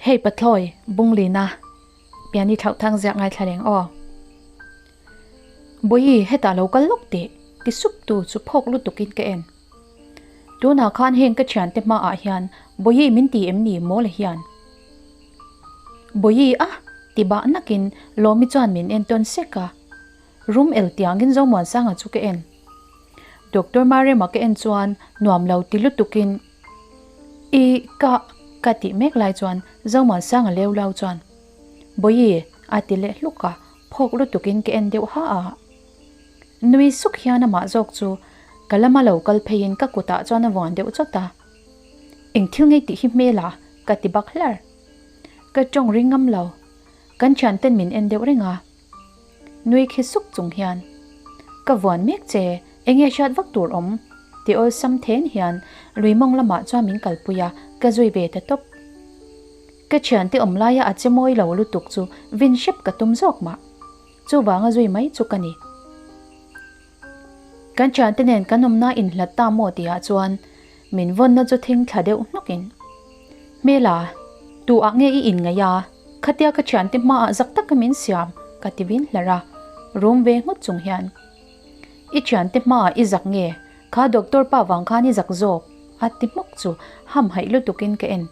Hei Pathlawi, Bunglina, Piani thlauh thang ziak ngaithla reng aw. Bawihi, hetah lo kal lawk teh, ti sup tu chu phawk lutukin ka en. Tunah khan heng ka thiante hmaah hian Bawihi min ti em ni maw le hian? Bawihi a! ti bah nakin Lawmi chuan min en tawn sek a. Rum el tiangin Zomuansanga chu ka en. Doctor Marema ka en chuan nuam lo ti lutukin I ka ka tih mek lai chuan Zomuansanga leu lau chuan Bawihi a ti leh hluk a, phawk lutukin ka en deuh ha a. Nui suk hian amah zawk chu ka lama lo kal pheiin ka kutah chuan a vuan deuh chawt a. Eng thil ngei tih hi hmel a? ka ti bak hlar. Ka tawng ring ngam lo. Kan thianten min en deuh reng a. Nui khi suk chung hian, Ka vuan mek che, enge hriat vak tur awm? ti awlsam then hian lui mawng lamah chuan min kalpui a, ka zui ve ta tawp. Ka thiante awm laia a che mawi lo lutuk chu vin hrep ka tum zawk mah. Chuvanga zui mai chu ka ni. Kan thiante nen kan awmna inhlat ta maw tihah chuan min vawnna chu thing thla deuh hnawkin, Hmela, tu ah nge i inngaih a? Khatia ka thiante hmaah zak taka min siam ka ti vin hlar a, rum ve nghut chung hian, I thiante hmaah i zak nge? Kha doctor pa vang khan i zak zawk a ti hmuk chu hamhaih lutukin ka en.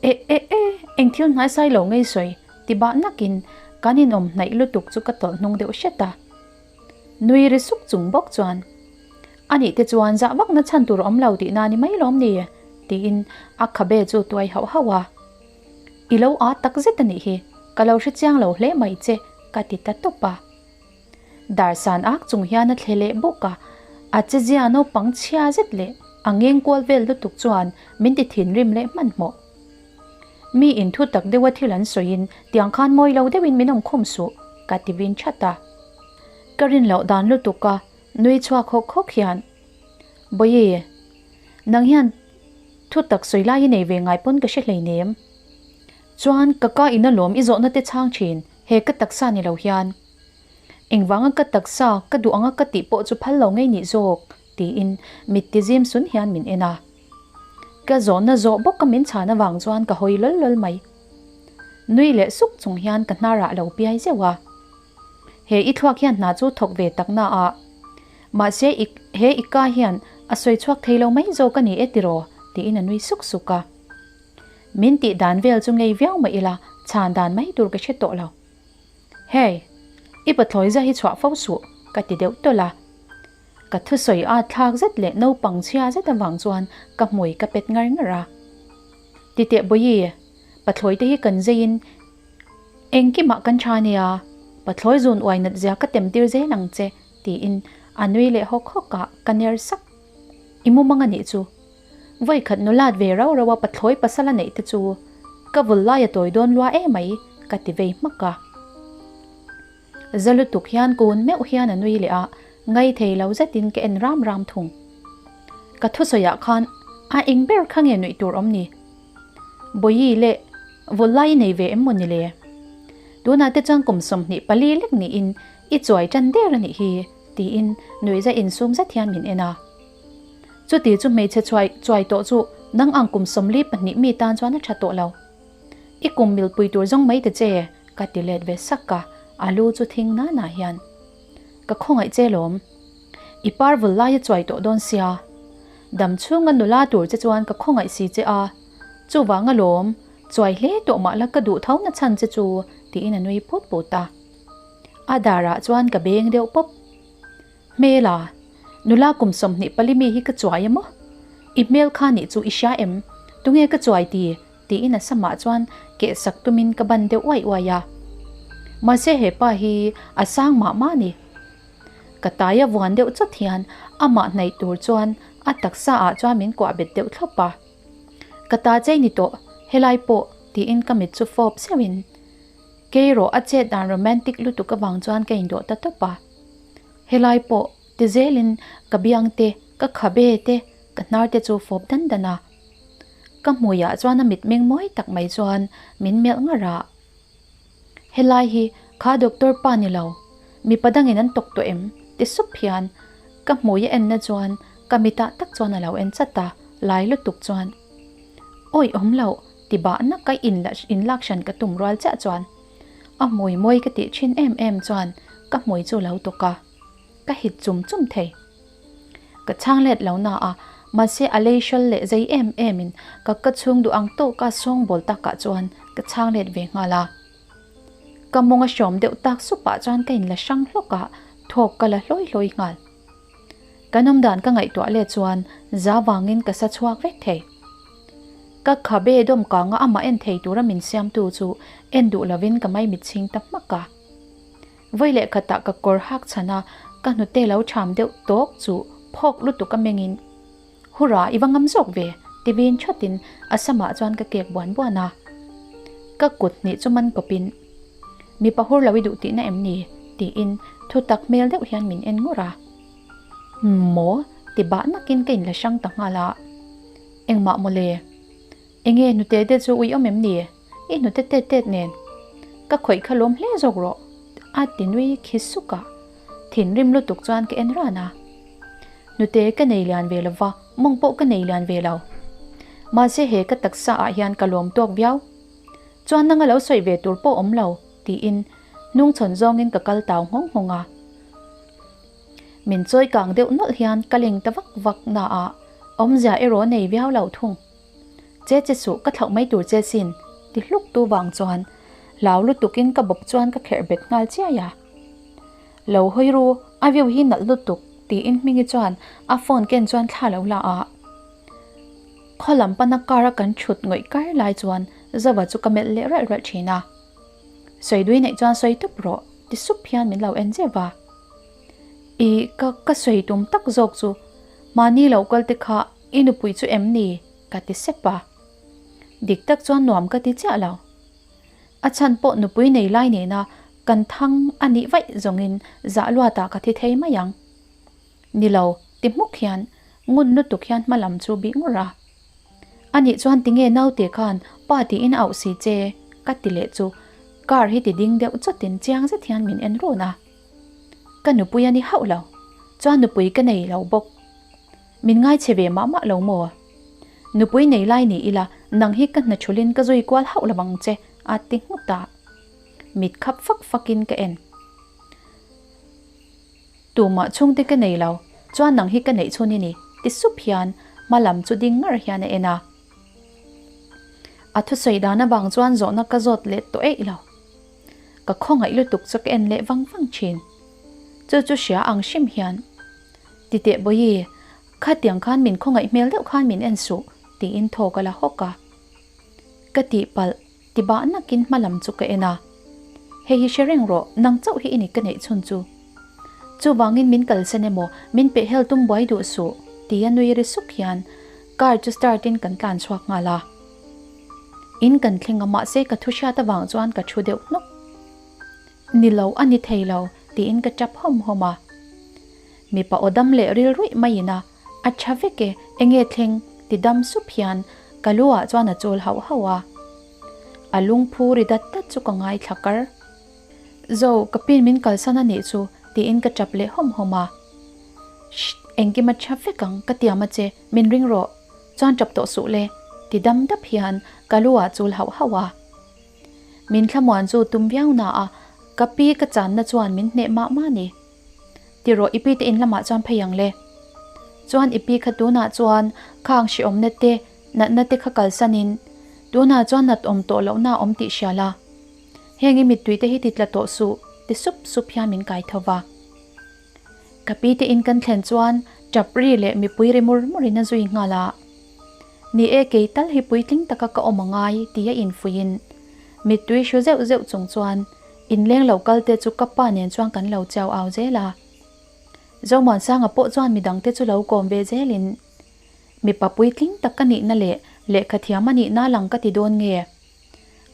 E e e, eng thil hnaisai lo ngei sawi ti bah nakin kan inawm hnaih lutuk chu ka tawlh hnung deuh hret a. Nui ri suk chung bawk chuan, A nih te chuan zah vakna chhan tur awm lo tihna ni mai lawm ni? tiin a khabe chu tuai hauh hauh a. I lo â tak zet a nih hi, ka lo hre chiang lo hle mai che, ka ti ta tawp a. Dar san ak chung hian a thle leh bawk a, a che zia naupang chhia zet leh a ngeng kual vel lutuk chuan min ti thinrim leh hmanhmawh. Mi in thu tak deuha thil an sawiin tiang khan mawi lo deuhin min awm khum suh, ka ti vin that a. Ka rin loh dan lutuk a nui chhuak hawk hawk hian, Bawihi, nang hian thu tak sawi lai i nei ve ngai pawn ka hre hleinem. Chuan ka ka in alawm i zawhna te chhang thin, he ka taksa ni lo hian. Engvanga ka taksa ka duh anga ka tih pawh chu phal lo ngei nih zawk, tiin mit ti zim sun hian min en a. Ka zawhna zawh bawka min chhan avang chuan ka hawi lawl lawl mai. Nui leh suk chung hian ka hnar ah lo piai zeuh a. He i thluak hian hna chu thawk ve tak na a. Mahse i he i ka hian a sawi chhuak thei lo mai zawk a ni e tiraw? tiin a nui suk suk a. Min tih dan vel chu ngei viau mah ila chhan dan mai tur ka hre tawh lo. Hey, i pathlawi zia hi chhuah fo suh, ka ti deuh tawlh a. Ka thusawi at thlak zet leh naupang chhia zet avang chuan ka hmui ka pet ngar ngar a. Titeh Bawihi, pathlawi te hi kan zeiin engkimah kan tha nia, pathlawi zun uai nat zia ka tem tir zel ang che, tiin a nui leh hawk hawk a, ka ner sak. I mumang a nih chu. Vawi khat nulat ve rau rau a pathlawi pasal a neih te chu ka vul lai a tawi dawn lua emai ka ti vei hmak a. Za lutuk hian kun meuh hian a nui leh a, ngai thei lo zetin ka en ram ram thung. Ka thusawiah khan a eng ber kha nge nuih tur awm ni? Bawihi leh vul lai i nei ve em maw ni le? Tunah te chuan kum 24 lek niin i chuai tan der a nih hi tiin nuihza insum zet hian min en a. Chuti chu hmeichhe chuai chuai tawh chu nang ang kum 42 mi tan chuan a tha tawh lo. I kum milpui tur zawng mai ta che, ka ti let ve sak a, a lu chu thing nana hian. Ka khawngaih che lawm. I par vul lai a chuai tawh dawn sia. Dam chhunga nula tur che chuan ka khawngaih si che a, chuvang alawm, chuai hle tawh mah la ka duh tho na chhan che chu, tiin a nui put put a. A darah chuan ka beng deuh pawp. Hmela, nula kum 24 mi hi ka chuai emaw? I hmel kha nih chu i hria em? Tunge ka chuai ti? tiin a samah chuan keh sak tumin ka ban deuh uai uai a. Mahse he pa hi a sang mah mah a ni. Ka tai a vuan deuh chawt hian amah hnaih tur chuan a taksa ah chuan min kuah bet deuh thlawp a. Ka ta chei ni tawh, helai pawh tiin ka mit chu fawp zeuhin kei rawh a chet dan romantic lutuk avang chuan ka indawh ta tawp a. Helai pawh ti zelin ka biang te, ka khabe te, ka hnar te chu fawp dan dan a. Ka hmuiah chuan a mitmeng mawi tak mai chuan min melh ngar a. Helai hi kha doctor pa ni lo, mipa dangin an tawk tawh em? ti sup hian ka hmui a enna chuan ka mitah tak chuan a lo en chat a, lai lutuk chuan. Awi awm loh! Ti bah nak a in inlak hran ka tum rual chiah chuan a hmui mawi ka tih thin em em chuan ka hmui chu lo tawk a, ka hit chum chum thei. Ka chhang let lo na a, mahse a lei hral leh zei em em in ka ka chhung duh ang tawk a sawngbawl takah chuan ka chhang let ve nghal a. Ka mawng a hrawm deuh tak supah chuan ka inla hrang hlawk a, thawk ka la hlawi hlawi nghal. Kan awmdan ka ngaihtuah leh chuan za vangin ka sa chhuak vek thei. Ka khabe dawm kanga amah en thei tura min siamtu chu en duh lovin ka maimit chhing ta hmak a. Vawi leh khatah ka kawr hak chhan a, ka hnute lo cham deuh tawk chu phawk lutuk a mengin, Hurrah, i va ngam zawk ve, ti vin thatin a samah chuan ka kek buan buan a. Ka kut hnih chu man kawpin, Mipa hur lo i duh tihna em ni? tiin thu tak hmel deuh hian min en ngur a. Maw? ti bah nakin ka inla hrang ta nghal a. Engmah mawle? Enge hnute te chu ui awm em ni? I hnute tet tet nen ka khawih kha lawm hle zawk rawh a ti nui khi suk a, thinrim lutuk chuan ka en ran a. Hnute ka nei lian ve lova, mawng pawh ka nei lian ve lo. Mahse he ka taksa ah hian ka lawm tawk viau. Chuan nanga lo sawi ve tur pawh awm lo tiin hnungchhawn zawngin ka kal tau nghawng nghawng a. Min chawi kang deuh nawlh hian ka leng ta vak vak na a, awmzia erawh nei viau lo thung. Che che suh ka thlauh mai tur che sin ti hluk tu vang chuan hlau lutukin ka bawp chuan ka kherh bet nghal chiai a. Lo hawi ru, a view hi nalh lutuk tiin Hmingi chuan a phone ken chuan thla lo la a. Khaw lam pana car a kan thut ngawih kar lai chuan Zova chu ka melh leh ralh ralh thin a. Sawi dui neih chuan sawi tawp rawh ti sup hian min lo en zeuh va. I ka ka sawi tum tak zawk chu mahni lo kal te kha I nupui chu em ni? ka ti sep a. Dik tak chuan nuam ka ti chiah lo. A chhan pawh nupui nei lai nena kan thang a nih vaih zawngin zah luatah ka thi thei mai ang. Ni lo, ti hmuk hian ngun lutuk hian hma lam chu bih ngur a. A nih chuan tinge naute khan pa tiin a auh si che? ka ti leh chu car hi ti ding deuh chawtin chiang zet hian min en run a. Ka nupui a ni hauh lo, chuan nupui ka nei lo bawk. Min ngaichhe ve mah mah lo maw? Nupui nei lai ni ila, nang hi ka hna thulin ka zui kual hauh lo ang che, a ti nghut a. Mit khap fak fakin ka en. Tumah chhungte ka nei lo, chuan nang hi ka neih chhun i ni, ti sup hian hma lam chu ding ngar hian a en a. A thusawi dan avang chuan zawhna ka zawt let tawh eih lo. Ka khawngaih lutuk chu ka en leh vang vang thin. Chu chu hria ang hrim hian. Titeh Bawihi, khatiang khan min khawngaih hmel deuh khan min en suh, tiin thaw ka la hawk a. Ka tihpalh, ti bah nakin hma lam chu ka en a. Hei hi hre reng rawh, nang chauh hi i ni ka neih chhun chu. Chuvangin min kalsan emaw, min pehhel tum buai duh suh, tia nui ri suk hian car chu start in kan tlan chhuak nghal a. In kan thleng a mahse ka thu hriat avang chuan ka thu deuh hnawk. Ni lo, a ni thei lo, tiin ka tap hawm hawm a. Mipa aw dam leh ril ruih maiin a, a tha vek e, enge thleng? ti dam sup hian ka lu ah chuan a chawl hauh hauh a. A lungphu ri dat dat chu ka ngaithla kar. Zo, ka pin min kalsan a nih chu, tiin ka tap leh hawm hawm a. Shh, engkim a tha vek ang, ka tiam a che, min ring rawh. Chuan tap tawh suh le, ti dam dap hian ka lu ah chul hauh hauh a. Min thlamuan chu tum viau na a, ka pi ka channa chuan min hneh mah mah ni. Ti rawh i pi te in lamah chuan phei ang le. Chuan i pi kha tunah chuan khang hreawmna te, natna te kha kalsanin tunah chuan nat awm tawh lohna a awm tih hria la. Heng i mittui te hi ti tla tawh suh ti sup sup hian min kai tho va. Ka pi te in kan thlen chuan tap ri leh mipui ri mur murin a zui nghal a. Ni e kei tal hi puitling taka ka awm a ngai ti a infuihin mittui hru zeuh zeuh chung chuan inleng lo kal te chu ka pa nen chuan kan lo chau au zel a. Zomuansanga pawh chuan midang te chu lo kawm ve zelin mipa puitling tak ka nihna leh lehkha thiam a nihna lang ka ti dawn nge?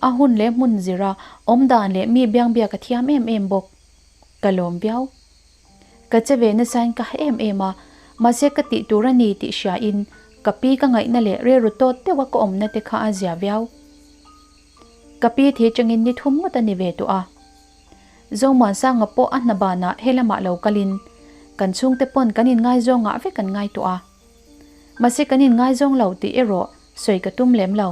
A hun leh hmun zira awmdan leh mi biangbiak a thiam em em bawk. Ka lawm viau. Ka che ve nasain ka ha em em a, mahse ka tih tur a ni tih hriain ka pi ka ngaihna leh rilru tawt deuha ka awmna te kha a zia viau. Ka pi thi changin ni thum ngawt a ni ve tawh a. Zomuansanga pawh a hna banah he lamah lo kalin kan chhungte pawn kan inngaizawng ah vek an ngai tawh a. Mahse kan inngaizawng lo tih erawh sawi ka tum lem lo.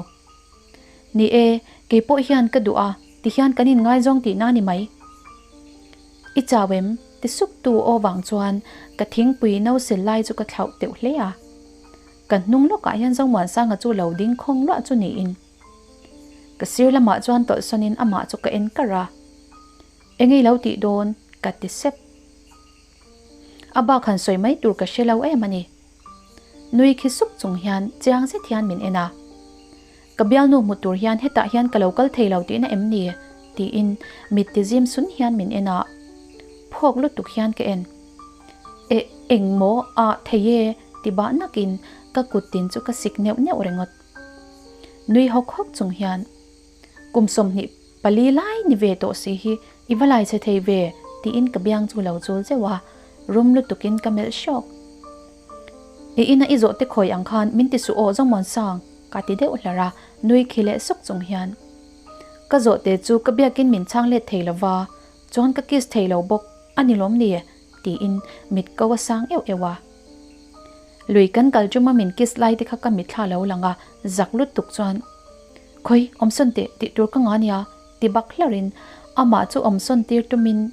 Ni e, kei pawh hian ka duh a, tihian kan inngaizawng tihna a ni mai. I chau em? ti sup tu aw vang chuan ka thingpui no sil lai chu ka thlauh teuh hle a. Ka hnung lawkah hian Zomuansanga chu lo ding khawng luah chu niin. Ka sir lamah chuan tawlhsawnin amah chu ka en kar a. Engei lo tih dawn? ka ti sep. A bak han sawi mai tur ka hre lo em a ni. Nui khi sup chung hian chiang zet hian min en a. Ka bialnu hmu tur hian hetah hian ka lo kal thei lo tihna em ni? tiin mit ti zim sun hian min en a. Phawk lutuk hian ka en. E, eng maw a thei e ti bah nakin ka kut tin chu ka sik neuh neuh ringawt. Nui hawk hawk chung hian kum 24 lai ni ve tawh si hi i va lai chhe thei ve tiin ka biang chu lo chul zeuh a, rum lutukin ka melh hrawk. I ina i zawh te khawi ang khan min ti suh aw Zomuansang ka ti deuh hlar a, nui khi leh suk chung hian. Ka zawh te chu ka biakin min chhang let thei lova, chuan ka kiss thei lo bawk a ni lawm ni? tiin mit ko a sang euh euh a. Lui kan kal ṭuma min kiss lai te kha ka mitthla lo lang a, zak lutuk chuan, Khawi, awmsawn teh tih tur ka ngah nia ti bak hlarin amah chu awmsawn tir tumin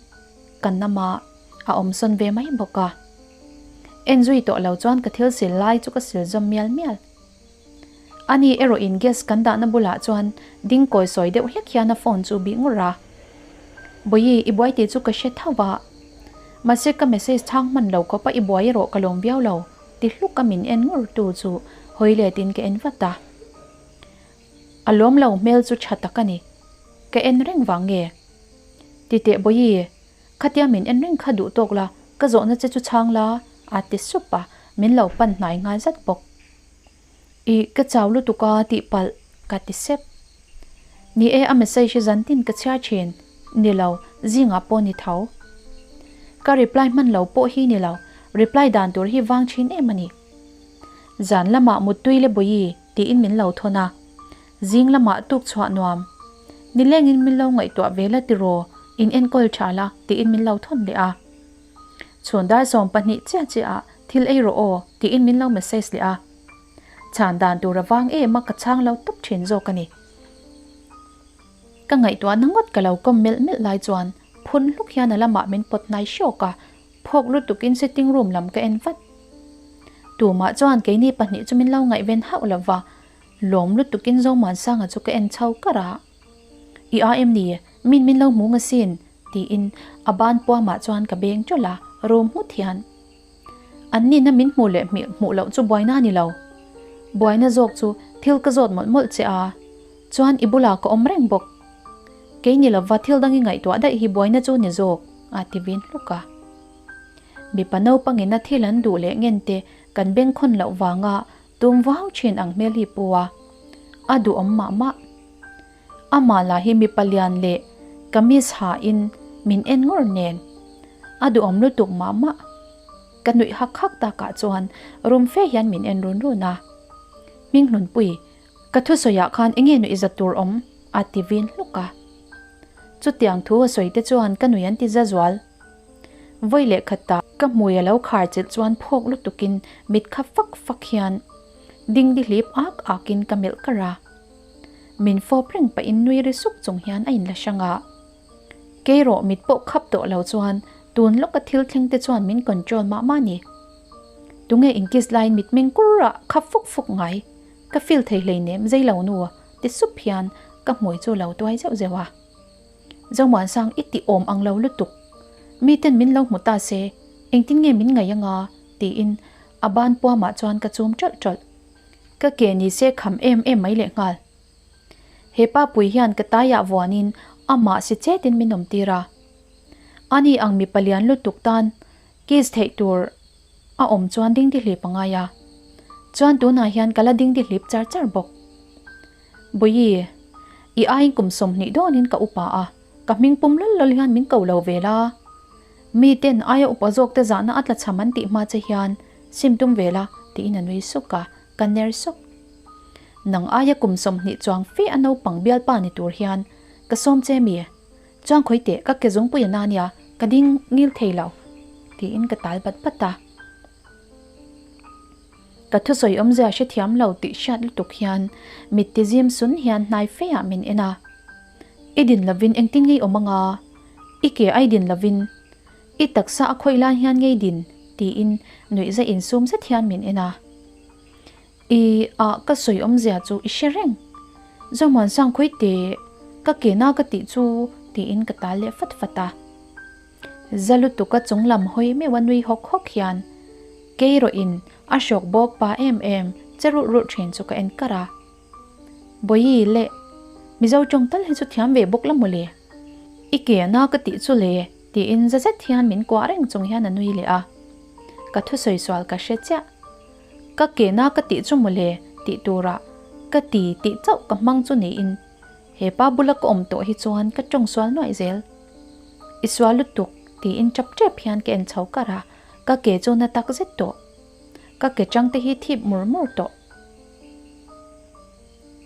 ka nam a, a awmsawn ve mai bawk a. En zui tawh lo chuan ka thil sil lai chu ka sil zawm mial mial. Ani erawh in gas kan dahna bulah chuan ding kawi sawi deuh hlek hian a phone chu bih ngur a. Bawihi, i buai tih chu ka hre tho va. Mahse ka message chhang hman lo khawp a i buai erawh ka lawm viau lo ti hluk a min en ngur tu chu hawi let in ka en vat a. A lawm lo hmel chu tha tak a ni. Ka en reng vang nge? Ti teh Bawihi, khatia min en reng kha duh tawk la, ka zawhna che chu chhang la a ti sup a, min lo pan hnai nghal zat bawk. I ka chau lutuk a tih palh ka ti sep. Ni e a message hi zan tin ka chhiar thin. Ni lo, zingah pawh ni tho. Ka reply hman lo pawh hi ni lo, reply dan tur hi vang thin em a ni. Zan lamah Muttui le Bawihi tiin min lo thawn a. Zing lamah tuk chhuah nuam. Nilengin min lo ngaihtuah ve la tiraw, in enkawl tha la tiin min lo thawn leh a. Chhun dar 12 chiah chiah ah thil ei rawh aw tiin min lo message leh a. Chhan dan tur a vang em a ka chhang lo tawp thin zawk a ni. Ka ngaihtuahna ngawt ka lo kawm melh melh lai chuan phun hluk hian a lamah min pawt hnai hrawk a, phawk lutukin sitting room lam ka en vat. Tumah chuan keini pahnih chu min lo ngaihven hauh lo va, lawm lutukin Zomuansanga chu ka en chho kar a. I a em ni? Min min lo hmu ngasin tiin a ban puamah chuan ka beng tawlh a, rum nghut hian. An nihna min hmuh leh hmuh loh chu buaina a ni lo. Buaina zawk chu thil ka zawt mawlh mawlh che a, chuan i bulah ka awm reng bawk. Kei ni lova thil dang i ngaihtuah daih hi buaina chu ni zawk, a ti vin hluk a. Mipa naupangin a thil an duh leh ngen te kan bengkhawn loh vanga tum vau thin ang hmel hi pu a, a duhawm mah mah. Amah lah hi mipa lian leh kamis ha in min en ngawr nen a duhawm lutuk mah mah. Ka nuih hak hak takah chuan rum fe hian min en run run a. Hminghlunpui, ka thusawiah khan enge nuih za tur awm? a ti vin hluk a. Chutiang thu a sawi te chuan ka nui an ti za zual. Vawi leh khatah ka hmui a lo khar chilh chuan phawk lutukin mit kha fak fak hian dingdi hlip ak akin ka melh kar a. Min fawp reng pahin nui ri suk chung hian a inla hrang a. Kei rawh mit pawh khap tawh lo chuan tun lawka thil thleng te chuan min control mah mah ni. Tunge in kiss laiin mit meng kur ah khap fuk fuk ngai? Ka feel thei hleinem zei lo nu ti sup hian ka hmui chu lo tuai zeuh zeuh a. Zomuansang i ti awm ang lo lutuk. Miten min lo hmu ta se engtin nge min ngaih anga tiin a ban puamah chuan ka chum ṭawlh ṭawlh. Ka ke ni se kham em em mai leh nghal. He pa pui hian ka taiah vuanin amah si chetin min awm tir a. Ani ang mipa lian lutuk tan kiss theih tur a awm chuan dingdihlip a ngai a. Chuan tunah hian ka la dingdihlip char char bawk. Bawihi, i aiin kum 20 dawnin ka upa a, ka hming pum lawl lawl hian min ko lo ve la. Mi ten aia upa zawk te zahna a tla chham an tih hma che hian sim tum ve la tiin a nui suk a, ka ner sawk. Nang aia kum 20 chuang fe a naupang bialpa ni tur hian ka sawm che mi? Chuang khawi teh ka ke zungpui a na nia, ka ding ngil thei lo tiin ka tal bat bat a. Ka thusawi awmzia hrethiam lo tih hriat lutuk hian mit ti zim sun hian hnai fe ah min en a. I din lovin engtin ngei awm anga? I ke ai din lovin i taksa a khawih lai hian ngei din tiin nuihza insum zet hian min en a. I a ka sawi awmzia chu i hre reng. Zomuansang khawi teh ka ke na ka tih chu tiin ka tal leh fat fat a. Za lutuk a chung lam hawi meuh a nui hawk hawk hian kei rawh in a hrawk bawk pa em em che rulh rulh thin chu ka en kar a. Bawihi leh Mizo tawng tal hi chu thiam ve bawk la mawle. I ke na ka tih chu le tiin za zet hian min kuah reng chung hian a nui leh a. Ka thusawi sual ka hre chiah. Ka ke na ka tih chu mawle tih turah ka ti tih chauh ka hmang chu niin he pa bula ka awm tawh hi chuan ka tawng sual nuaih zel. I sual lutuk tiin tap tep hian ka en chho kar a, ka ke chu na tak zet tawh. Ka ke chang te hi thip mur mur tawh.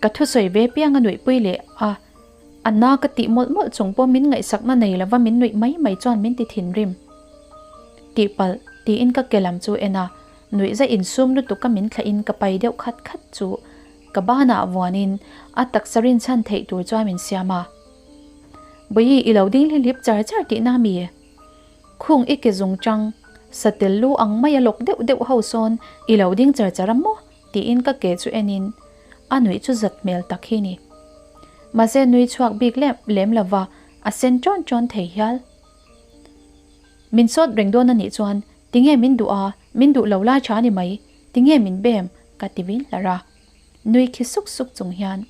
Ka thusawi ve piang a nuihpui leh a, a na ka tih mawlh mawlh chung pawh min ngaihsakna nei lova min nuih mai mai chuan min ti thinrim. Tihpalh tiin ka ke lam chu en a, Nuihza insum lutuk a min thlahin ka pai deuh khat khat chu ka banah vuanin a taksa rinchhan theih tur chuan min siam a. Bawihi i lo ding hlihlip char char tihna a mi? Khung i ke zung chang, satel lu ang mai a lawk deuh deuh ho sawn i lo ding char char a maw? tiin ka ke chu enin a nuih chu zat hmel tak hi ni. Mahse nui chhuak bik lem lem lova a sen ṭawn ṭawn thei hial. Min sawt reng dawn a nih chuan Tinge min duh a, min duh lo lai tha ni mai, tinge min bem? ka ti vin hlar a. Nui khi suk suk chung hian,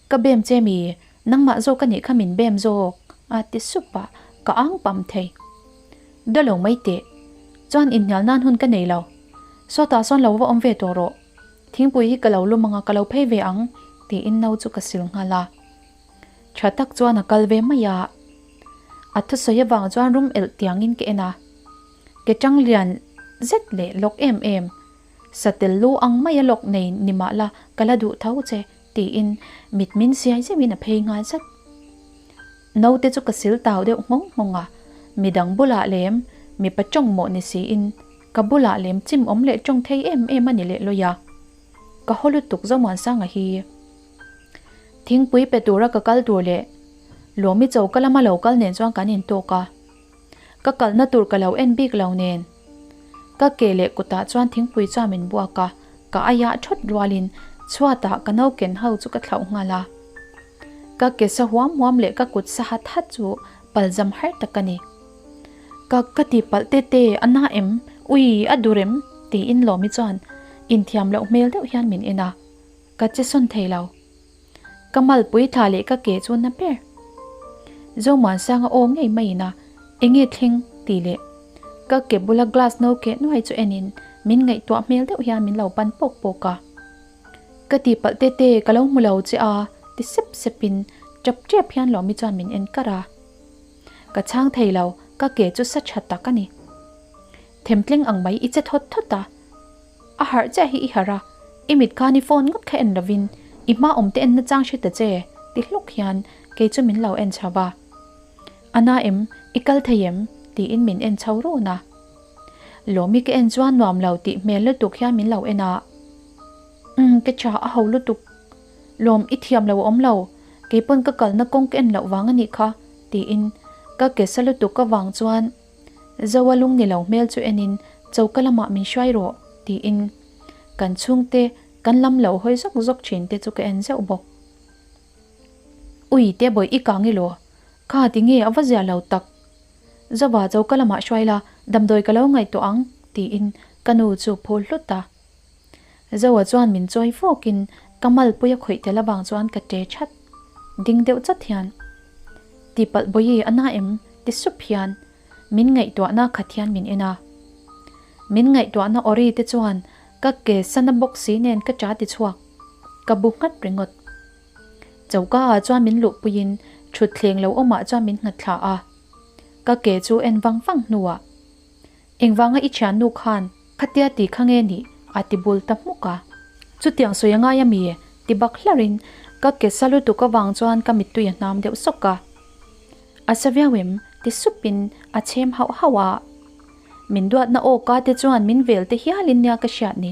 Ka bem che mi, nangmah zawk a nih kha min bem zawk a ti sup a, ka ang pam thei. Daw lo mai teh, chuan inhnial nan hun ka nei lo. Sawtah sawn lo va awm ve tawh rawh, thingpui hi ka lo lum anga ka lo phei ve ang tiin no chu ka sil nghal a. Tha tak chuan a kal ve mai a. A thusawi avang chuan rum elh tiangin ka en a. Ke tang lian zet leh lawk em em, satel lu ang maia lawk nei ni mah la ka la duh tho che tiin mit min siai zeuhin a phei nghal zat. Naute chu ka sil tau deuh nghawng nghawng a, midang bulah lem mipa tawng mawh ni siin ka bulah lem chim awm leh tawng thei em em a ni leh lawi a. Ka haw lutuk Zomuansanga hi. Thingpui pe tura ka kal tur leh Lawmi choka lama lo kal nen chuan kan intawk a. Ka kalna tur ka lo en bik lo nen. Ka ke leh kutah chuan thingpui chuan min buak a, ka aiah thawt rualin chhuatah ka nauken ho chu ka thlauh nghal a. Ka ke sa huam huam leh ka kut sa hat hat chu palzam har tak a ni. Ka ka ti palh te te, a na em? Ui, a dur em? tiin Lawmi chuan inthiam loh hmel deuh hian min en a. Ka che sawn thei lo. Ka malpui thla leh ka ke chu na ber. Zomuansanga aw ngei maiin a, Enge thleng? tih leh ka ke bula glass no keh nuai chu enin min ngaihtuah hmel deuh hian min lo pan pawk pawk a. Ka tihpalh te te ka lo hmu lo che a ti sep sepin tap tep hian Lawmi chuan min en kar a. Ka chhang thei lo, ka ke chu sa tha tak a ni. Themtling ang mai i che thawt thawt a. A harh chiah hi i harh a, i mit khan i phone ngawt kha en lovin i hma awm te en na chang hre ta che ti hluk hian kei chu min lo en chho va. A na em, i kal thei em? tiin min en chho run a. Lawmi ka en chuan nuam lo tih hmel lutuk hian min lo en a. Umm ka tha a ho lutuk. Lawm i thiam lo a awm lo, kei pawn ka kalna kawng ka en loh vang a nih kha tiin ka ke sa lutuk avang chuan Zoa lung ni lo hmel chu enin choka lamah min hruai rawh tiin kan chhungte kan lam lo hawi zawk zawk thin te chu ka en zeuh bawk. Ui te bawih i kang i law, kha tinge a va zia lo tak. Zoa choka lamah hruai la damdawi ka lo ngaihtuah ang tiin ka nu chu phul hlut a. Zoa chuan min chawi fawkin ka malpui a khawih tel avang chuan ka ṭe that. Ding deuh chawt hian, Tihpalh bawihi a na em? ti sup hian min ngaihtuahna khat hian min en a. Min ngaihtuahna awri te chuan ka ke sana bawk si nen ka ṭa ti chhuak. Ka bu nghat ringawt. Choka ah chuan min luhpuiin ṭhutthleng lo awmah chuan min nghat thla a. Ka ke chu en vang vang hnuah, Engvanga i thiannu khan khatia ti kha nge nih? a ti bul ta hmuk a. Chutiang sawi a ngai a mi? ti bak hlarin ka ke sa lutuk avang chuan ka mittui a hnam deuh sawk a. A sa viau em? ti supin a chhem hauh hauh a. Min duatna awka te chuan min vel te hialin nia ka hriat ni.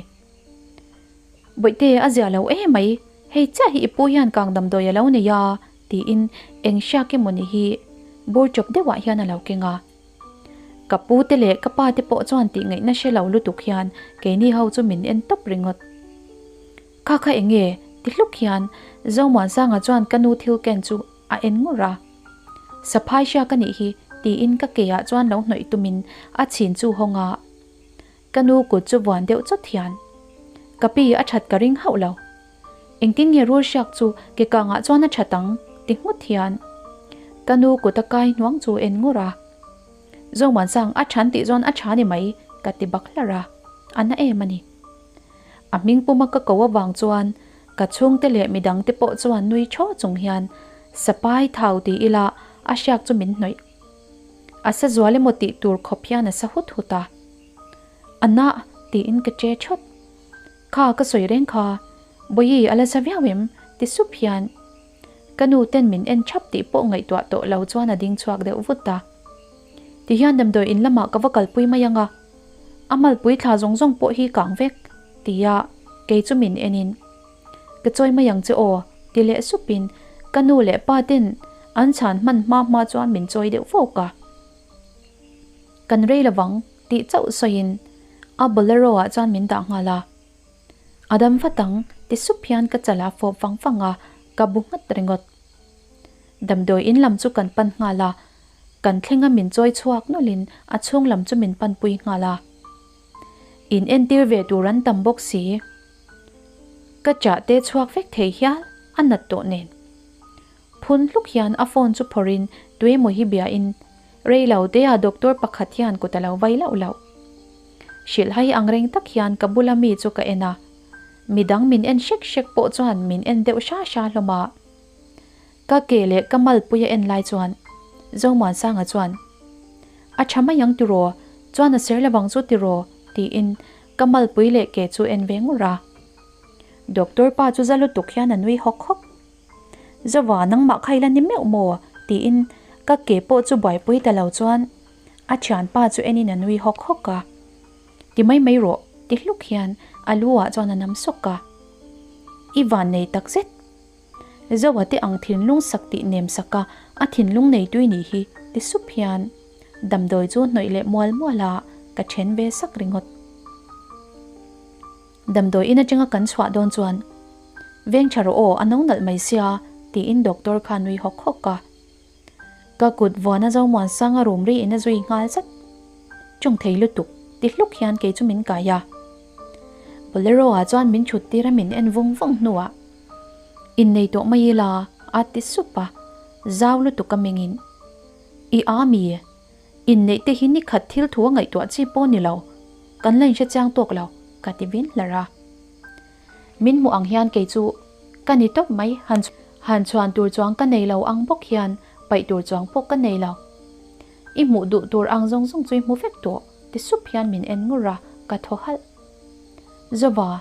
Bawihte, a zia lo em mai, hei chiah hi i pu hian kang damdawi a lo nei a, tiin eng hriak emaw ni hi bur chawp deuhah hian a lo keng a. Ka pu te leh ka pa te pawh chuan tih ngaihna hre lo lutuk hian keini ho chu min en tawp ringawt. Kha kha eng nge? ti hluk hian Zomuansanga chuan ka nu thil ken chu a en ngur a. Saphai hria ka nih hi tiin ka keiah chuan lo hnawih tumin a chhin chu hawng a. Ka nu kut chu vuan deuh chawt hian ka pi a that ka ring hauh lo. Engtin nge rul hriak chu ke kangah chuan a that ang ti nghut hian ka nu kut a kai hnuang chu en ngur a. Zomuansang a than tih chuan a tha ni mai ka ti bak hlar a, a na em a ni. A hming puma ka ko avang chuan ka chhungte leh midangte pawh chuan nui thaw chung hian sapai thau ti ila a hriak chu min hnawih. A sa zual emaw tih tur khawp hian a sa hut hut a. A na tiin ka che thawt. Kha ka sawi reng kha, Bawihi a la sa viau em? ti sup hian ka nu ten min en thap tih pawh ngaihtuah tawh lo chuan a ding chhuak deuh vut a. Ti hian damdawi in lamah ka va kalpui mai ang a, a malpui thla zawng zawng pawh hi kang vek tia kei chu min en in ka chawi mai ang che aw ti leh sup in ka nu leh pa ten an chhan hman hma hma chuan min chawi deuh fawk a. Kan rei lovang tih chauh sawiin a bolero ah chuan min dah nghal a. A dam vat ang ti sup hian ka chalah fawp vang vang a, ka bu nghat ringawt. Damdawi in lam chu kan pan nghal a, kan thlenga min chawi chhuak nawlhin a chhung lam chu min panpui nghal a. In entir ve tur an tam bawk si. Ka chah te chhuak vek thei hial a nat tawh nen. Phun hluk hian a phone chu phawrhin tuemaw hi biain rei lo te ah doctor pakhat hian kut a lo vai lauh lauh. Hrilhhai ang reng tak hian ka bula mi chu ka en a, midang min en hrek hrek pawh chuan min en deuh hra hra hlawm a. Ka ke leh ka malpui a en lai chuan Zomuansanga chuan, A tha mai ang tiraw, chuan a ser lovang chu tiraw? tiin ka malpui leh ke chu en ve ngur a. Doctor pa chu za lutuk hian a nui hawk hawk. Zova nangmah kha ila ni meuh maw? tiin ka ke pawh chu buaipui ta lo chuan a thianpa chu enin a nui hawk hawk a. Ti mai mai rawh ti hluk hian a lu ah chuan a nam sawk a. I van nei tak zet. Zoa te ang thinlung sak tih nem sak a, a thinlung nei tui nih hi ti sup hian damdawi chu hnawih leh mual mual a ka then ve sak ringawt. Damdawi in atanga kan chhuah dawn chuan veng tha rawh aw a no nalh mai sia tiin doctor kha nui hawk hawk a. Ka kut vuana Zomuansanga room ri in a zui nghal zat. Chung thei lutuk ti hluk hian kei chu min kai a. Bolero ah chuan min thut tir a min en vung vung hnuah Innei tawh mai ila a ti sup a, zau lutuk a mengin I a mi? Inneih te hi nikhat thil thu a ngaihtuah chi pawh ni lo, kan la inhre chiang tawk lo ka ti vin hlar a. Min hmuh ang hian kei chu ka ni tawp mai, han han chhuan tur chuang ka nei lo ang bawk hian paih tur chuang pawh ka nei lo. I hmuh duh tur ang zawng zawng chu i hmu vek tawh ti sup hian min en ngur a, ka thaw halh. Zova,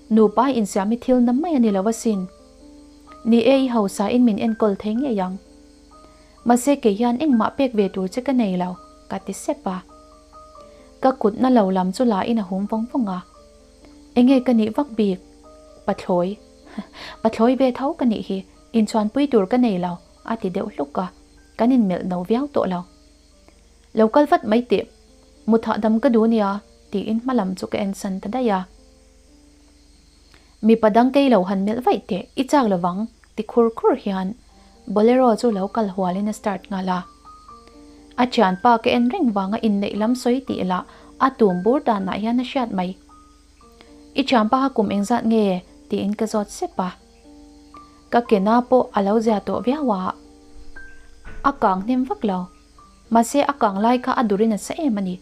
nupa insiam hi thil na mai a ni lo asin. Ni e, i hausa in min enkawl thei ngei ang. Mahse kei hian engmah pek ve tur che ka nei lo, ka ti sep a. Ka kut na lo lam chu la in a hum vawng vawng a. Enge ka nih vak bik? Pathlawi. Pathlawi ve tho ka nih hi, inchhuanpui tur ka nei lo, a ti deuh hluk a, kan inmelh no viau tawh lo. Lo kal vat mai teh, mut hahdam ka duh nia, tiin hma lam chu ka en san ta daih a. Mipa dang kei lo han melh vaih teh, i chak lovang, ti khur khur hian Bolero chu lo kal hualin a start nghal a. A thianpa ka en reng vanga inneih lam sawi tih lah a tum bur danah hian a hriat mai. I thianpa kha kum engzat nge? tiin ka zawt sep a. Ka kena pawh a lo zia tawh viau a. A kang hnem vak lo. Mahse a kang lai kha a durin a sa em a ni.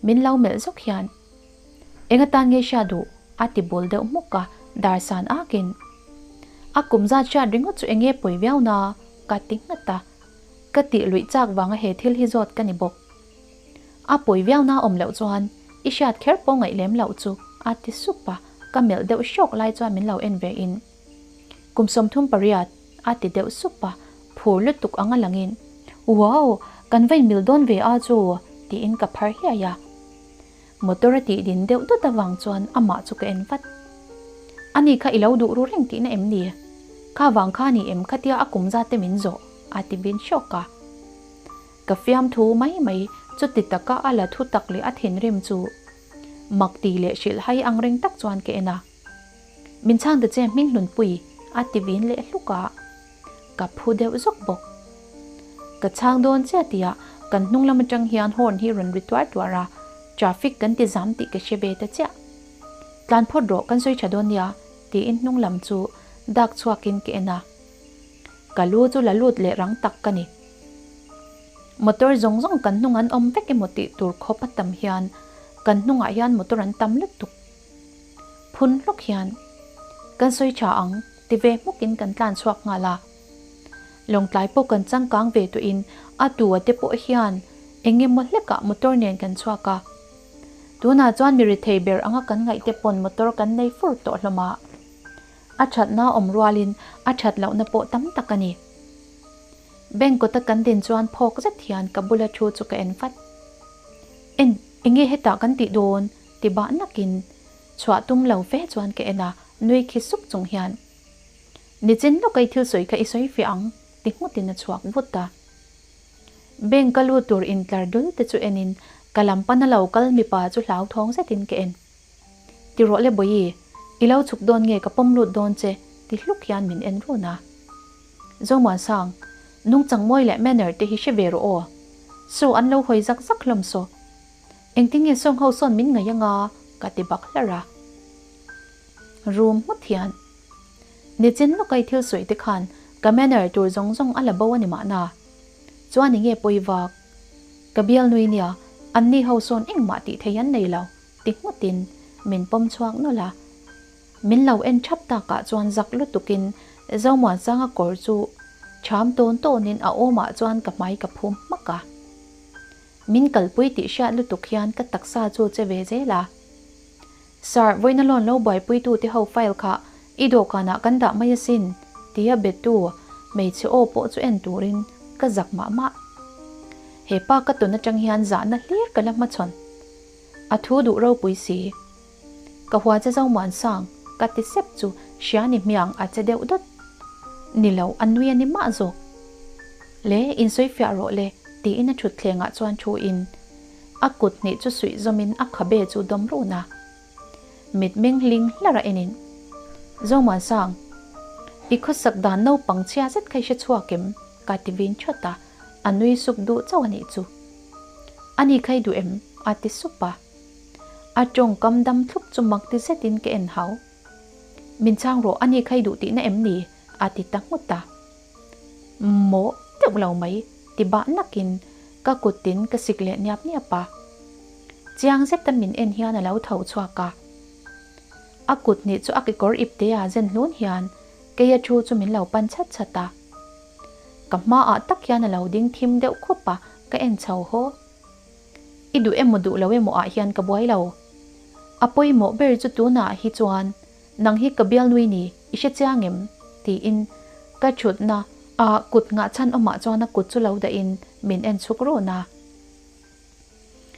Min lo melh zawk hian Eng atan nge hria duh? a ti bul deuh hmuk a, dar san akin. A kum zat hriat ringawt chu enge pawi viau na? ka ti nghat a. Ka tih luih chak vanga he thil hi zawt ka ni bawk. A pawi viau na awm loh chuan i hriat kher pawh ngaih lem loh chu a ti sup a, ka melh deuh hrawk lai chuan min lo en ve in. Kum 38 a ti deuh sup a, phur lutuk anga langin, Wow! Kan va inmil dawn ve a chu! tiin ka phar hliai a. Motor a tih din deuh dut avang chuan amah chu ka en vat. Ani kha i lo duh ru reng tihna em ni? Kha vang kha ni em khatia a kum zat te min zawh? a ti vin hrawk a. Ka fiamthu mai mai chuti taka a la thu tak leh a thinrim chu mak ti leh hrilh hai ang reng tak chuan ka en a. Min chhang ta che Hminghlunpui a ti vin leh hluk a, ka phu deuh zawk bawk. Ka chhang dawn chiah tihah kan hnung lam atang hian horn hi rawn ri tuar tuar a, traffic kan ti zam tih ka hre ve ta chiah. Tlan phawt rawh kan sawi tha dawn nia tiin hnung lam chu dak chhuakin ka en a. Ka lu chu la lut leh rang tak ka ni. Motor zawng zawng kan hnung an awm vek emaw tih tur khawp a tam hian kan hnungah hian motor an tam lutuk. Phun hlawk hian kan sawi tha ang ti ve hmukin kan tlan chhuak nghal a. Lawngtlai pawh kan changkang ve tawhin a tu a te pawh hian eng emaw hlekah motor nen kan chhuak a. Tunah chuan mi rethei ber anga kan ngaih te pawn motor kan nei fur tawh hlawm a. A thatna awm rualin a that lohna pawh tam tak a ni. Bank kawta kan din chuan phawk zet hian ka bula thu chu ka en vat. En, enge hetah kan tih dawn? ti bah nakin chhuah tum lo fe chuan ka en a, nui khi sup chung hian, Nichin lawk a i thil sawi kha i sawi fiah ang, ti nghutin a chhuak vut a. Bank ka lut tur intlar dul te chu enin ka lam pana lo kal mipa chu hlauthawng zetin ka en. Ti rawh le Bawihi, i lo chhuk dawn nge ka pawm lut dawn che, ti hluk hian min en run a. Zomuansang, nungchang mawi leh manner te hi hre ve rawh aw. Saw an lo hawi zak zak hlawm saw. Engtin nge sawng ho sawn min ngaih anga ka ti bak hlar a. Room hmut hian nichin lawka i thil sawi te khan ka manner tur zawng zawng a la bo a ni mahna. Chuan enge pawi vak? Ka bial nui nia, anni ho sawn engmah tih thei an nei lo ti nghutin min pawm chhuak nawlh a. Min lo en thap takah chuan zak lutukin Zomuansanga kawr chu cham tawn tawnin a awmah chuan ka hmai ka phum hmak a. Min kalpui tih hriat lutuk hian ka taksa chu che ve zel a. Sir, vawiina loan lo buaipuitute ho file kha i dawhkanah kan dah mai asin, tia betu hmeichhe aw pawh chu en turin ka zak mah mah. He pa ka tawn atang hian zahna hlir ka la hmachhawn. A thu duh ropui si. Ka hua che zo muansang, ka ti sep chu hria ni hmiang a che deuh dawt. Ni lo, a nui a ni mah zawk. Le, insawi fiah rawh le, tiin a thutthlengah chuan thu in a kut hnih chu suih zawmin a khabe chu dawm run a. Mitmeng hling hlar a enin, Zomuansang, i khawsak dan naupang chhia zet kha i hre chhuak em? ka ti vin thawt a, a nui suk duh chauh a nih chu. Ani kha i duh em? a ti sup a. A tawngkam dam thlup chu mak ti zetin ka en hau. Min chhang rawh, ani kha i duh tihna em ni? a ti ta nghut a. Mawh deuh lo mai, ti bah nakin ka kuttin ka sik leh niap niap a. Chiang zeta min en hian a lo tho chhuak a. A kut hnih chu a kekawr ipte ah zen hlun hian keia thu chu min lo pan chhat chhat a. Ka hmaah tak hian a lo ding thim deuh khup a, ka en chho haw. I duh emaw duh lo emaw ah hian ka buai lo. A pawimawh ber chu tunah hi chuan nang hi ka bialnui ni, i hre chiang em? tiin ka thutna a kut ngah chhan awmah chuan a kut chu lo dahin min en chhuk run a.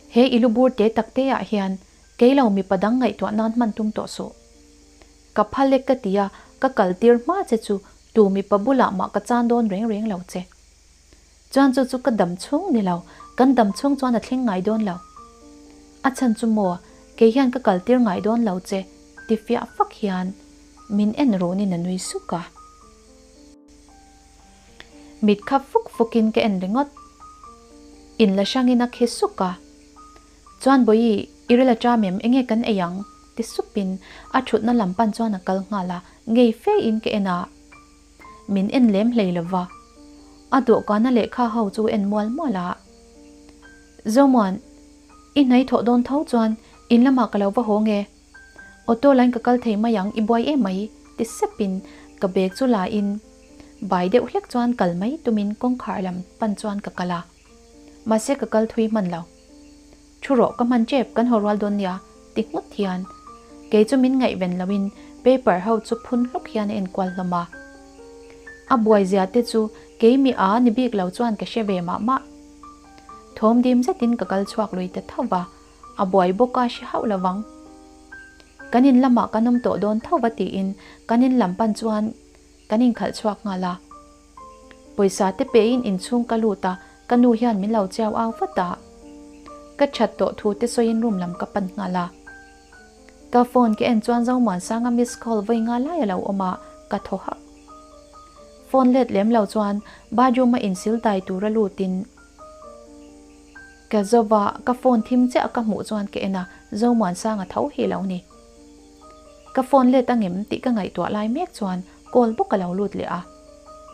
He i lu bur te tak te ah hian kei lo mipa dang ngaihtuah nan hman tum tawh suh. Ka phal e ka ti a, ka kal tir hma che chu tu mipa bulah mah ka chan dawn reng reng lo che. Chuan chu chu ka dam chhung ni lo, kan dam chhung chuan a thleng ngai dawn lo. A chhan chu maw, kei hian ka kal tir ngai dawn lo che, ti fiah fak hian min en runin a nui suk a. Mit kha fuk fukin ka en ringawt. In la hrangin a khi suk a. Chuan Bawihi, i ril a ṭam em, enge kan ei ang? ti supin a ṭhutna lam pan chuan a kal nghal a, ngei fe in ka en a. Min en lem hlei lo va. A dawhkana lehkha ho chu en mual mual a. Zomuan, i hnai thawh dawn tho chuan in lamah ka lo va haw nge? Auto line ka kal thei mai ang, i buai em mai, ti sepin ka bag chu la in bai deuh hlek chuan kal mai tumin kawngkhar lam pan chuan ka kal a. Mahse ka kal thui hman lo. Thu rawh ka hman tep kan haw rual dawn nia ti nghut hian kei chu min ngaihven loin paper ho chu phun hluk hian a enkual hlawm a. A buai zia te chu kei mi a ni bik lo chuan ka hre ve mah mah. Thawm dim zetin ka kal chhuak lui ta tho va, a buai bawk a hre hauh lovang. Kan in lamah kan awm tawh dawn tho va tiin kan in lam pan chuan kan inkhalh chhuak nghal a. Pawisa te pein inchhung ka lut a, ka nu hian min lo chiau au vat a. Ka that tawh thu te sawiin room lam ka pan nghal a. Ka phone ka en chuan Zomuansanga miss call vawi nga lai a lo awm a, ka thaw hak. Phone let lem lo chuan bathroom a insil dai tura lutin ka zova ka phone thim chiah ka hmuh chuan ka en a, Zomuansanga tho hi lo ni. Ka phone let angem tih ka ngaihtuah lai mek chuan call bawk a lo lut leh a.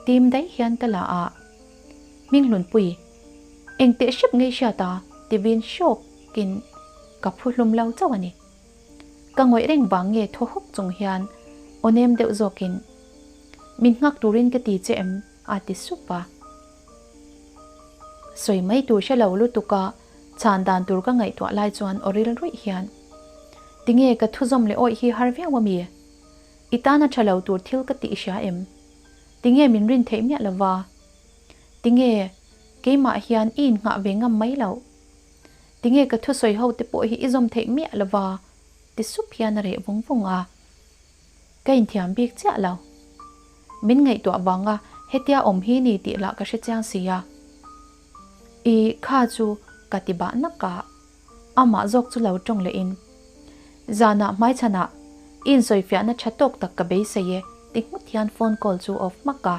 Tim daih hian ka la a, Hminghlunpui, engteh hrep ngei hriat a? ti vin hrawkin ka phu hlum lo chauh a ni. Ka ngawih reng vang nge thaw hawk chung hian aw nem deuh zawkin, Min nghak turin ka ti che em? a ti sup a. Sawi mai tur hre lo lutuk a, chhan dan tur ka ngaihtuah lai chuan aw ril ruih hian, Tinge ka thuzawm leh awih hi har viau a mi? I tana tha lo tur thil ka tih hria em? Tinge min rin theih miah lova? Tinge keimah hian i innghah ve ngam mai loh? Tinge ka thusawi ho te pawh hi i zawm theih miah lova? ti sup hian a reh vung vung a. Ka inthiam bik chiah lo. Min ngaihtuah vanga hetia awm hi ni tih lah ka hre chiang si a. I kha chu ka ti bah nak a. Amah zawk chu lo tawng leh in, Zanah hmaichhanah i insawifiahna tha tawk tak ka beisei e ti nghut hian phone call chu off hmak a.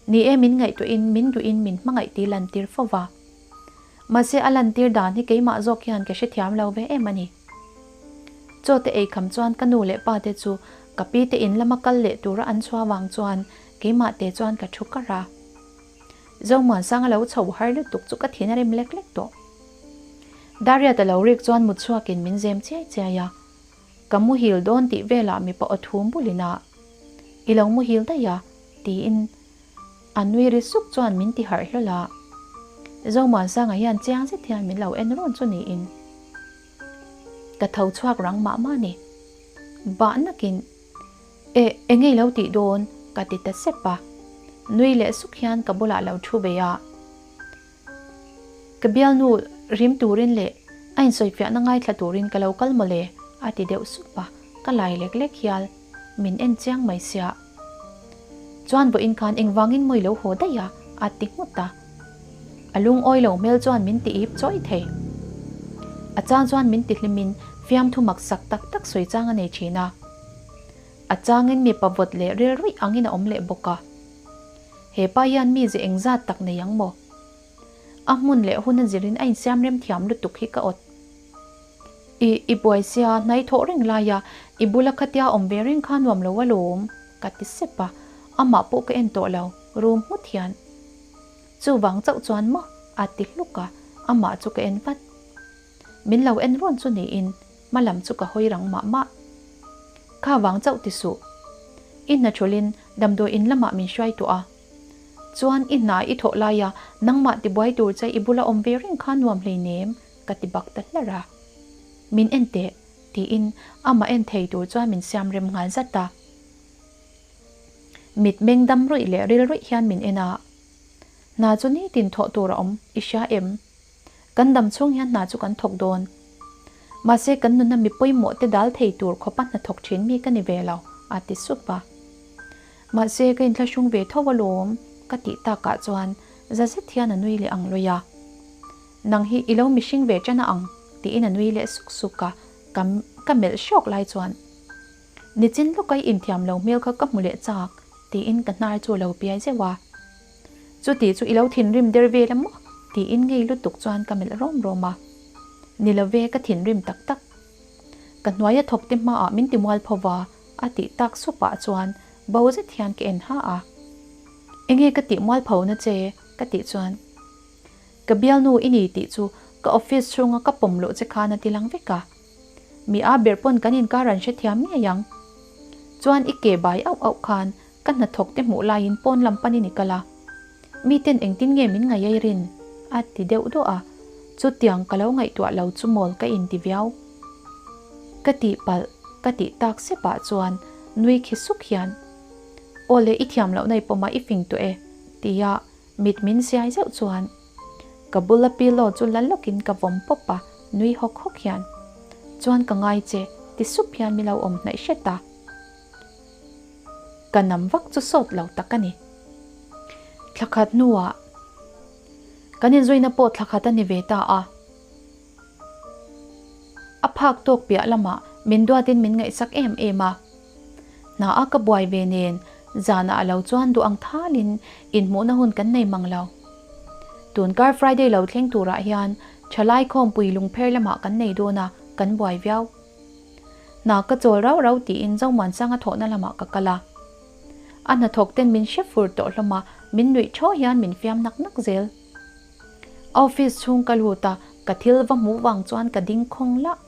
Ni e min ngaihtuah in min duh in min hmangaih ti lantir fo va. Mahse a lantir dan hi keimah zawk hian ka hrethiam lo ve em a ni. Chaw te ei kham chuan ka nu leh pa te chu ka pi te in lama kal leh tura an chhuah vang chuan keimah te chuan ka thu kar a. Zomuansang a lo chho har lutuk chu ka thin a rem lek lek tawh. Dariat a lo rik chuan mut chhuakin min zem chiai chiai a. Ka muhil dawn tih velah mipa aw thum bulin a, I lo muhil daih a, tiin a nui ri suk chuan min ti harh hlawl a. Zomuansanga hian chiang zet hian min lo en rawn chu niin ka tho chhuak rang mah mah a ni. Bah nakin. E, engei lo tih dawn? ka ti ta sep a. Nui leh suk hian ka bulah lo thu ve a. Ka bialnu rim turin leh a insawifiahna ngaithla turin ka lo kal mawle a ti deuh sup a, ka lai lek lek hial. Min en chiang mai sia. Chuan vawiin khan engvangin mawi lo haw daih a? a ti nghut a. A lungawi lo hmel chuan min ti ip chawi thei. A chang chuan min ti hlimin fiamthu maksak tak tak sawi chang a nei thin a. A changin mipa vawt leh ril ruih angin a awm leh bawk a. He pa hian mi ze engzat tak nei ang maw? A hmun leh hun a zirin a insiam rem thiam lutuk hi ka awt. I, i buai sia, hnai thawh reng laia i bula khatia awm ve reng kha nuam lo alawm, ka ti sep a, amah pawh ka en tawh lo, rum nghut hian. Chuvang chauh chuan maw? a ti hluk a, amah chu ka en vat. Min lo en rawn chu niin hma lam chu ka hawi rang mah mah. Kha vang chauh ti suh. I hna thulin damdawi in lamah min hruai tawh a. Chuan i hna i thawh laia nangmah tibuai tur che i bula awm ve reng kha nuam hleinem ka ti bak ta hlar a. Min en teh tiin amah en thei tur chuan min siam rem nghal zat a. Mit meng dam ruih leh ril ruih hian min en a. Hna chu nitin thawh tur a awm i hria em? Kan dam chhung hian hna chu kan thawk dawn. Mahse kan nuna mi pawimawh te dal thei tur khawpa hna thawk thin mi ka ni ve lo, a ti sup a. Mahse ka inthlahrung ve tho alawm ka tih takah chuan za zet hian a nui leh ang lawih a. Nang hi i lo mihring ve tan a ang tiin a nui leh suk suk a, ka ka melh hrawk lai chuan Nichin lawka i inthiam lo hmel kha ka hmu leh chak tiin ka hnar chu a lo piai zeuh a. Chuti chu i lo thinrim der vel a maw? tiin ngei lutuk chuan ka melh rawm rawm a. Ni lo ve, ka thinrim tak tak. Ka hnuaia thawk te hmaah min ti mual pho va, a tih tak supah chuan bo zet hian ka en ha a. Enge ka tih mual pho na che? ka tih chuan Ka bialnu i ni tih chu ka office chhunga ka pawm loh che khan a ti lang vek a. Mi a ber pawn kan inkar an hrethiam ngei ang. Chuan i ke bai auh auh khan Ka hnathawk te hmuh laiin pawn lam panin i kal a, miten engtin nge min ngaihai rin? a ti deuh duah a, chutiang ka lo ngaihtuah lo chu mawl ka inti viau. Ka tihpalh ka tih tak sepah chuan nui khi suk hian, Aw le i thiam lohna i pawm a i fing tawh e, tia mit min siai zeuh chuan ka bula pillow chu la lawkin ka vawm pawp a, nui hawk hawk hian, Chuan ka ngai che. Ti sup hian min lo awm hnaih hret a. Ka nam vak chu sawt lo tak a ni. Thla khat hnuah kan inzuina pawh thla khat a ni ve ta a. A phak tawk piah lamah min duatin min ngaihsak em em a. Hna a ka buai ve nen zanah a lo chuan duh ang thalin inhmuhna hun kan nei mang lo. Tun kar Friday lo thleng turah hian thalai khawmpui lungpher lamah kan nei dawn a, kan buai viau. Hna ka chawl rauh rauh tiin Zomuansanga thawhna lamah ka kal a. A hnathawk ten min hre fur tawh hlawm a, min nuih thaw hian min fiam nak nak zel. Office chhung ka lut a, ka thil va hmuh vang chuan ka ding khawng lah.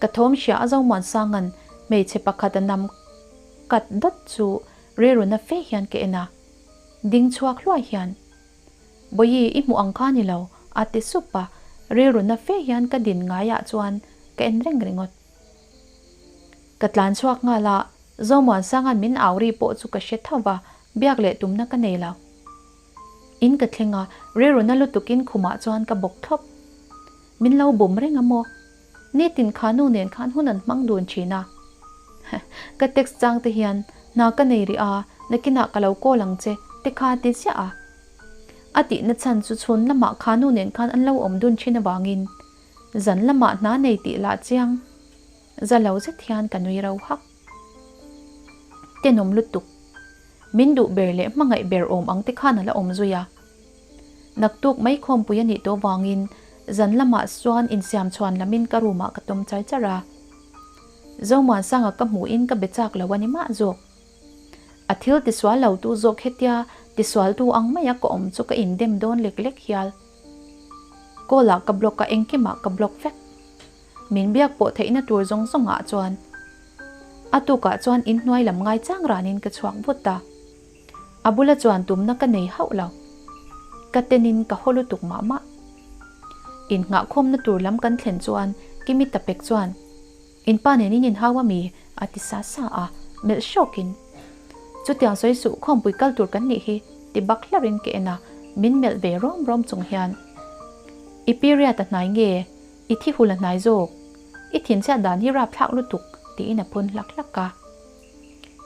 Ka thawm hria a Zomuansanga'n hmeichhe pakhat a nam kat dawt chu rilruna fe hian ka en a. Ding chhuak hluai hian, Bawihi, i hmuh ang kha ni lo, a ti sup a, rilruna fe hian ka din ngaiah chuan ka en reng ringawt. Ka tlan chhuak nghal a, Zomuansanga'n min au ri pawh chu ka hre tho va, biak leh tumna ka nei lo. In ka thleng a, rilruna lutukin khumah chuan ka bawk thlawp. Min lo bum reng a maw? Nitin kha nu nen khan hun an hmang dun thin a. Ka text chang te hian hna ka nei rih a, nakinah ka lo call ang che te kha ti ziah a. A tihna chhan chu chhun lamah kha nu nen khan an lo awm dun thin avangin zan lamah hna nei tih lah chiang za lo zet hian ka nui ro hak. Tenawm lutuk. Min duh ber leh hmangaih ber awm ang te khan a la awm zui a. Naktuk mai khawmpui a nih tawh vangin zan lamah chuan insiam chhuan lamin ka room ah ka tawm char char a. Zomuansanga ka hmuhin ka be chak lo a ni mah zawk. A thil tisual lo tu zawk hetia tisual tu ang maia ka awm chu ka indem dawn lek lek hial. Call ah ka block a engkimah ka block vek. Min biak pawh theihna tur zawng zawngah chuan a tukah chuan inhnuai lam ngaichang ranin ka chhuak vut a. A bula chuan tumna ka nei hauh lo. Ka tenin ka haw lutuk mah mah. Innghahkhawmna tur lam kan thlen chuan Kimi Tapek chuan, In pa nen in inhau a mi? a ti sa sa a, melh hrawkin, Chutiang sawi suh, khawmpui kal tur kan nih hi, ti bak hlarin ka en a, min melh ve rawm rawm chung hian, I period a hnai nge? I thi hul a hnai zawk? I thinchhiat dan hi rapthlak lutuk, tiin a phun hlak hlak a.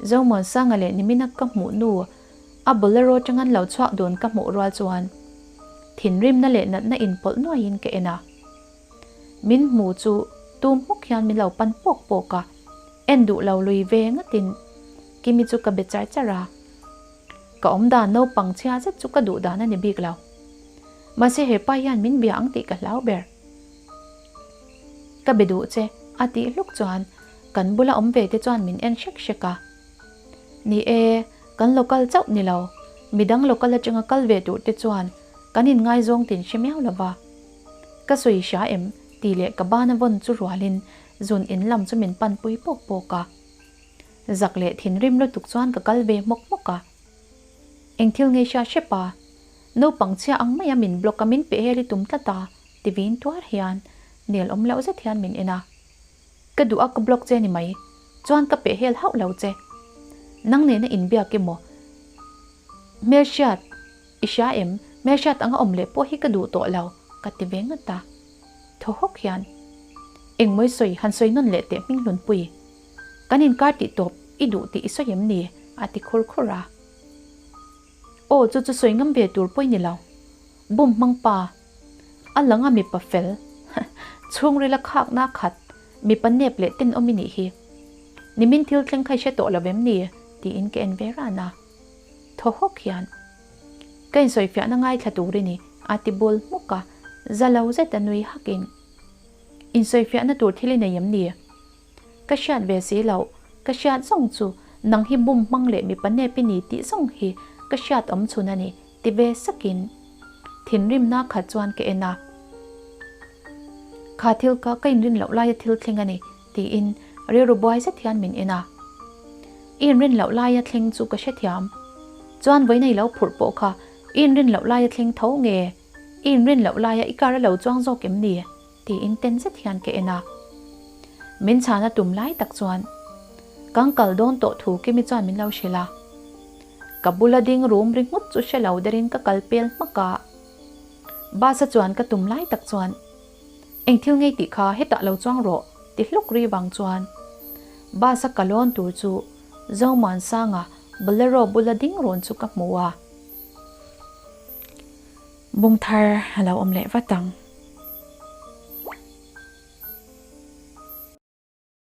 Zomuansanga leh Nimina ka hmuh nu a bolero atang an lo chhuak dun ka hmuh rual chuan thinrimna leh natna inpawlh nuaiin ka en a. Min hmu chu tum hmuk hian min lo pan pawk pawk a, en duh lo lui ve ngatin Kimi chu ka be char char a. Ka awmdan naupang chhia zet chu ka duh dan a ni bik lo. Mahse hepa hian min bia ang tih ka hlau ber. Ka be duh che a tih hluk chuan kan bula awm ve te chuan min en hrek hrek a. Ni e, kan local chauh ni lo, midang local atanga kal ve tur te chuan kan inngaizawng tin hre miau lo va. Ka sawi hria em? tih leh ka bana vawn chu rualin zun in lam chu min pan pui pawk pawk a. Zak leh thinrim lutuk chuan ka kal ve hmawk hmawk a. Eng thil ngei hria hrep a, naupang chhia ang maia min block a min peh hel i tum tlat a, ti vin tuar hian nel awm loh zet hian min en a. Ka duh a ka block che ni mai, chuan ka peh hel hauh lo che. Nang nena inbiak emaw? Hmelhriat, i hria em? Hmelhriat anga awm leh pawh hi ka duh tawh lo, ka ti ve ngat a. Thaw hawk hian, Engmawi sawi han sawi nawn leh teh Hminglunpui. Kan inkar tih tawp i duh tih i sawi em ni? a ti khur khur a. Aw chu chu sawi ngam ve tur pawh i ni lo. Bum hmang pa. A lang a mipa fel. Chhungril a khakna a khat. Mipa nep leh tenawm i nih hi. Nimin thil thleng kha i hre tawh lo vem ni? tiin ka en ve ran a. Thaw hawk hian, Ka insawifiahna ngaithla tur i ni, a ti bul hmuk a, za lo zet a nui hakin, Insawifiahna tur thil i nei em ni? Ka hriat ve si loh, ka hriat zawng chu nang hi bum hmang leh mipa nep i ni tih zawng hi ka hriat awm chhun a ni, ti ve sakin thinrimna khat chuan ka en a. Kha thil kha ka inrin loh laia thil thleng a ni, tiin rilru buai zet hian min en a. I inrin loh laia thleng chu ka hrethiam. Chuan vawiin i lo phurh pawh kha i inrin loh laia thleng tho nge? I inrin loh laia i car a lo chuang zawk em ni? Tiin ten zet hian ka en a. Min chhan a tum lai tak chuan kan kal dawn tawh thu Kimi chuan min lo hrilh a. Ka bula ding rum ri nghut chu hre lo derin ka kal pel hmak a. Bus a chuan ka tum lai tak chuan, Eng thil ngei tih kha hetah lo chuang rawh. Ti hluk ri vang chuan bus a ka lawn tur chu Zomuansanga Bolero bula ding run chu ka hmu a. Bungthar a lo awm leh vat ang.